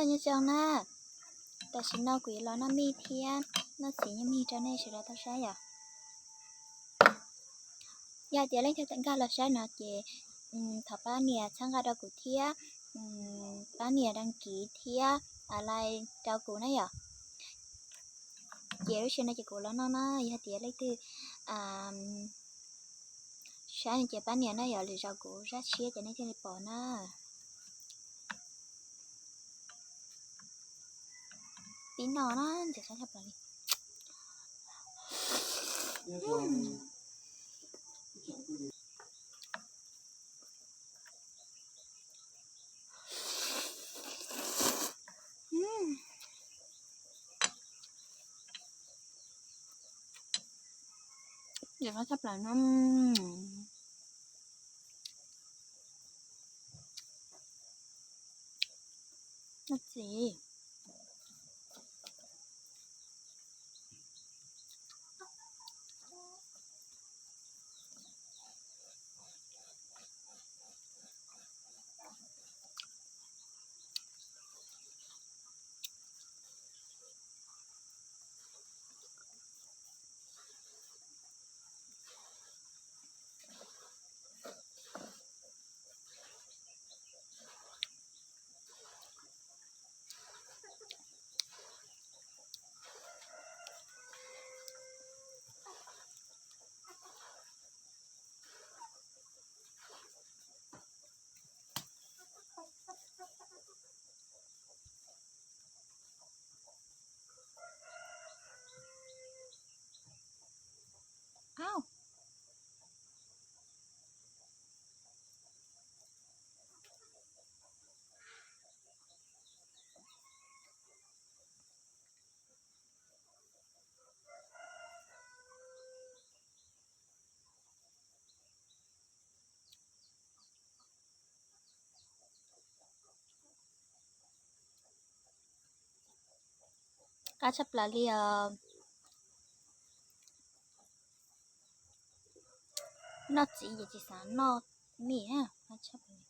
Nyob zoo na, tam sim no kuv yuav los noj mij thiab noj txiv nyob mij rau nej sawv daws tau saib yom. Yog tias leej twg tau nkag los saib no ces thov pab nias txhawb nqa rau kuv thiab, pab nias đăng ký thiab like rau kuv na yom. Ces lub sij hawm no ces kuv los noj na, yog tias leej twg saib no ces pab nias na yom, lwm zaus kuv zaj tshiab ces nej thiaj li pom na. Pib no na, ntxim qab tshaj plaws li. Ntxim qab tshaj plaws no. Noj txiv. Au. Qab tshaj plaws li os. Noj txiv ces tsis xav noj mij. Qab tshaj plaws li.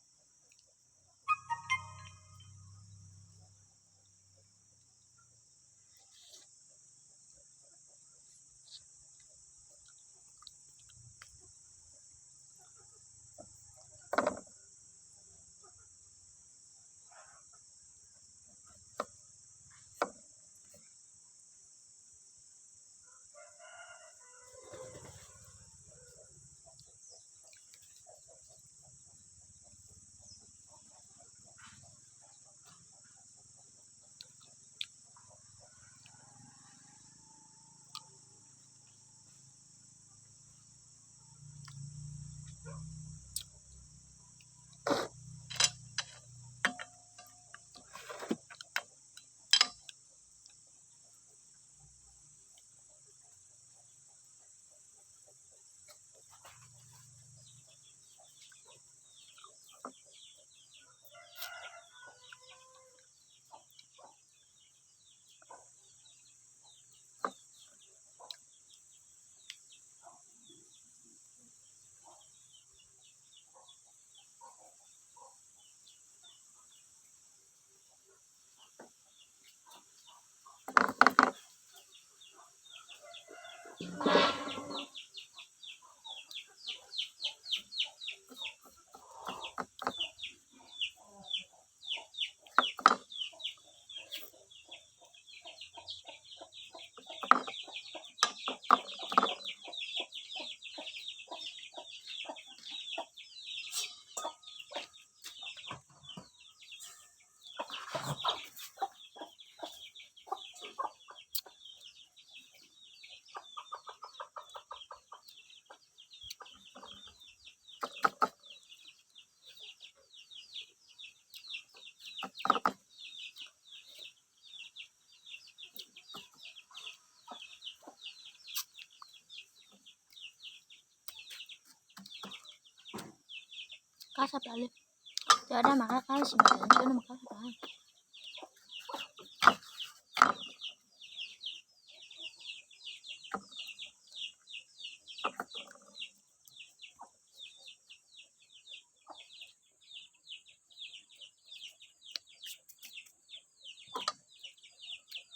Cov daj mas qab qab tab sis mas cov ntsuab no mas qab tshaj plaws.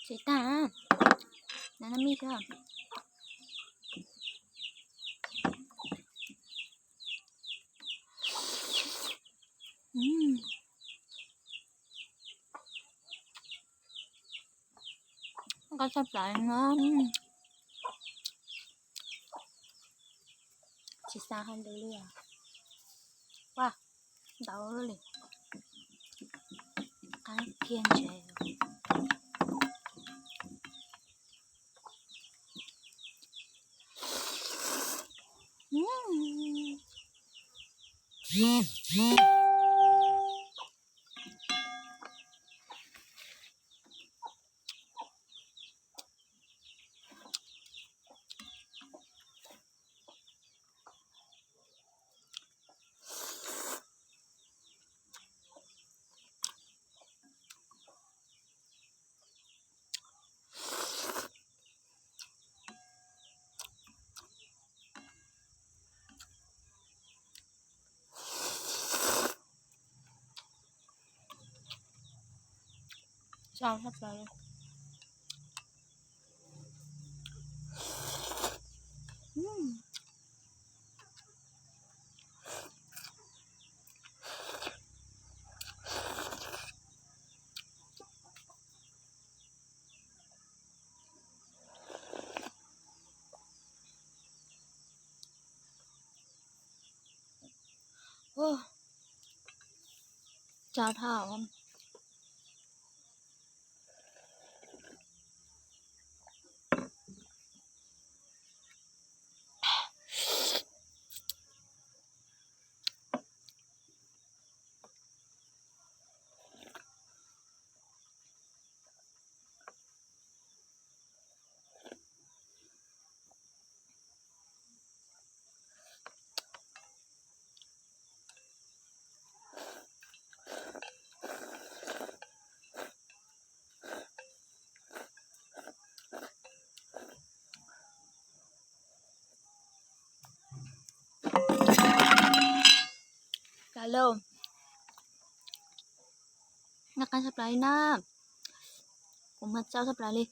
Tsis tag, naj mij xwb. Nqaij tshaj plaws no. Tsis xa hais li li. Ua, ntau li. Qab kiag ntses. Sau sab plaws li. Tsa thaj. Kav lauj, noj qab tshaj plaws li na. Kuv mas txaus tshaj plaws li.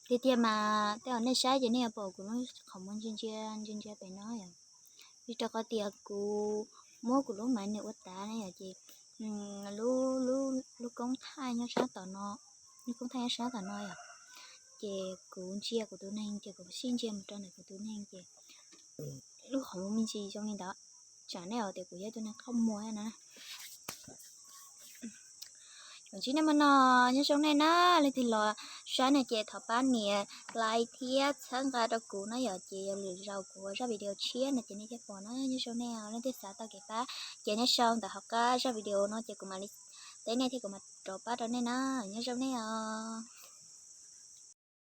Tiag tiag mas tej zaum nej saib ces nej yuav pom kuv lub qhov muag ntsia ntsia ntsia ntsia pem no yom. Vim rau qhov tias kuv muab kuv lub maiv nws ua tav na yom, ces lub, lub koob thaij nyob sab tom no, lub koob thaij nyob sab tom no yom. Ces kuv ntsia kuv tus neeg ces kuv sib ntsia mus rau ntawm kuv tus neeg ces lub qhov muag me ntsis zoo li ntawd. Tsam nej os tias kuv yog ib tug neeg qhov muag na. Mus ntsib nej maj no, nyob zoo nej na. Leej twg los saib no ces thov pab nias like thiab txhawb nqa rau kuv na yom, ces yog lwm zaus kuv ua zaj video tshiab no ces nej thiaj pom na. Nyob zoo nej, leej twg xav tau kev pab ces nej sau ntawm hauv qab zaj video no ces kuv mam li teb nej thiab kuv mam rov pab rau nej na. Nyob zoo nej os.